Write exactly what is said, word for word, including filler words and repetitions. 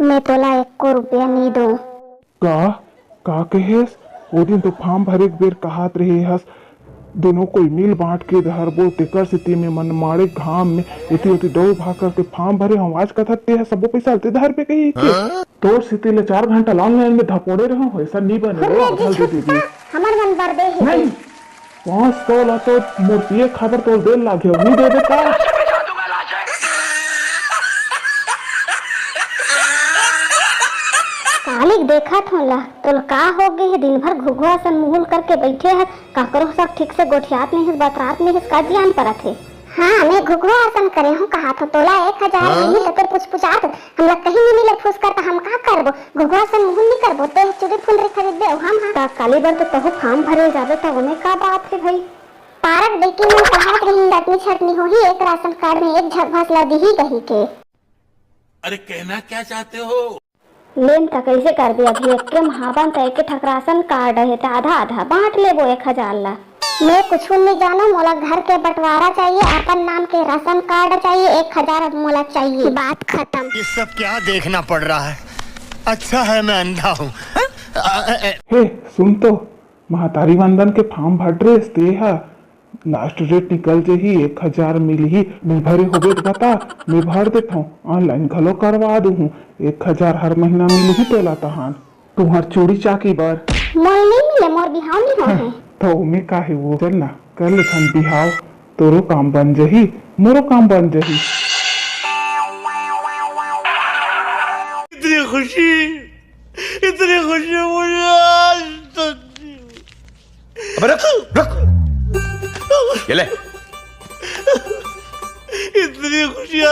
मैं तोला एको रुपया नी दूं। का? का कहेस? ओ दिन तो फॉर्म भरे के बेर कहात रहे हस, "दोनों कोई मिल बांट के धरबो, तेकर सेती में मनमाड़े घाम में एती ओती दौड़ भाग करके फॉर्म भरे हंव।" आज कथस ते ह सबो पइसा ल ते धरबे कहिके। तोर सेती ले चार घंटा लाइन में धपोड़े रहंव, अइसा नी बने, अरे ओ जी, आधा दे देबे। हमर मन बर दे हे। नहीं, पाँच सौ ला तो मोर पिए खाबर तोर देल लागे, नी देबे का? कालिक देखत हों ला, तोल का हो गे हे? दिन भर घुघुआ सन मुहुल करके बइठे हस, काकरो सब ठीक से गोठियात नहीं हस, बतरात नहीं हस, का जियान परत हे? हाँ, मैं घुघुआ असन करे हूँ, कहा थो तोला एक हजार हाँ? मिली तो तेरे पुछपुछात, हमला कहीं नहीं मिले फुसकर, तो हम का करबो? घुघुआ सन मुहुल नहीं करबो, ते चूड़ी फुलरी खरीद दे, हम हाँ। का काली बर तो तहु फॉर्म भरे जाबे, तो ओमे का बात है भाई? पारक बेटी मन कहात रही, चटनी छटनी होही, एक राशन कार्ड में एक झक भस ला दिही कही के। अरे कहना क्या चाहते हो? लेन त कइसे करबे अभी, एके महावन त एके ठक राशन कार्ड हे, त आधा आधा बांट लेबो एक हजार ला। मैं कुछु नहीं जानूं, मोला घर के बंटवारा चाहिए, अपन नाम के राशन कार्ड चाहिए, एक हजार मोला चाहिए, बात खत्म। ये सब क्या देखना पड़ रहा है? अच्छा है मैं अंधा हूँ। हे, सुन तो, महतारी वंदन के फॉर्म भर ड्रेस दे हा, लास्ट डेट निकल जही, एक हजार मिलही, नहीं भरे होबे त बता, मैं भर देथव, ऑनलाइन घलो करवा दूहूं, एक हजार हर महीना मिलही तोला तहान। तुहर चूड़ी चाकी बर। मोल नहीं मिले, मोर बिहाव नहीं हो है। तो ओमे का हे वो, चल ना, कर लेथन बिहाव, तोरो काम बन जही, मोरो काम बन जही। इतनी खुशी, इतनी खुशी मुझे आज तक नहीं हुई। अबे रुक, रुक। ये ले। इतनी खुशी